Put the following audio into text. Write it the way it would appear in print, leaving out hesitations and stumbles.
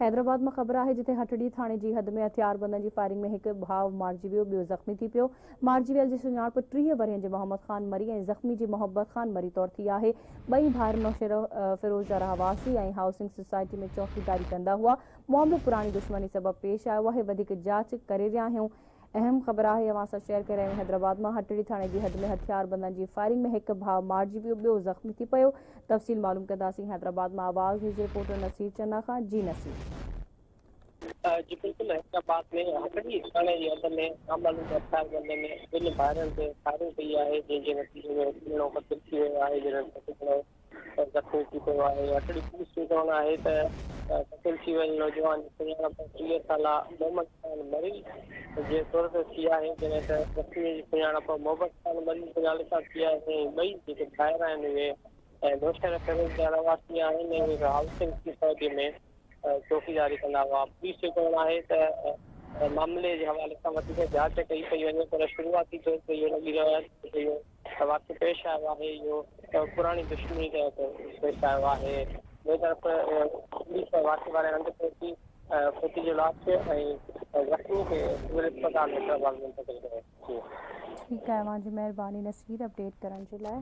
حيدرآباد مان خبر آهي جتي هٽڙي ٿاڻي جي حد ۾ هٿياربندن جي فائرنگ ۾ هڪ ڀاء مارجي ويو ٻيو زخمي ٿي پيو. مارجي ويل جي سڃاڻپ 30 ورهين جي محمد خان مري ۽ زخمي جي محبت خان مري طور ٿي آهي. ٻئي ڀائر نوشهروفيروز جا رهواسي ۽ هائوسنگ سوسائٽي ۾ چوڪيداري ڪندا هئا. معاملو پراڻي دشمني سبب پيش آيو آهي وڌيڪ جاچ ڪري رهيا آهيون. اهم خبر آهي اوهان سان شيئر ڪري رهيا آهيون حيدرآباد مان هٽڙي ٿاڻي جي حد ۾ هٿياربندن جي فائرنگ ۾ هڪ ڀاء مارجي ويو ٻيو زخمي ٿي پيو تفصيل معلوم ڪنداسين حيدرآباد مان آواز نيوز رپورٽر نصير چنا کان جي نصير. جي بلڪل حيدرآباد ۾ هٽڙي ٿاڻي جي حد ۾ نامعلوم هٿياربندن ٻن ڀائرن تي فائرنگ ڪئي آهي جنهن جي نتيجي ۾ هڪ ڄڻو قتل ٿي ويو آهي جڏهن ته هڪ ڄڻو زخمي ٿي پيو آهي. هٽڙي پوليس جو چوڻ آهي ته قتل ٿي ويل نوجوان جي سڃاڻپ 30 سالا محمد خان مري جي طور تي ٿي آهي، جڏهن ته زخمي جي سڃاڻپ محبت خان مري جي نالي سان ٿي آهي ۽ ٻئي جيڪي ڀائر آهن اهي نوشهره فيروز جا رهواسي آهن ۽ اهي هائوسنگ سوسائٽي ۾ چوڪيداري ڪندا هئا. پوليس جو چوڻ آهي ته معاملي جي حوالي سان وڌيڪ جاچ ڪئي پئي وڃي پر شروعاتي طور تي اهو لڳي رهيو آهي ته اهو واقعو پيش آيو آهي اهو پراڻي دشمني تحت پيش آيو آهي. ٻئي طرف پوليس واقعي واري هنڌ پهچي فوتي جو لاش ۽ زخمي کي سول اسپتال حيدرآباد منتقل ڪيو. ٺيڪ آهي اوهان جي مهرباني نصير اپڊيٽ ڪرڻ جي لاء.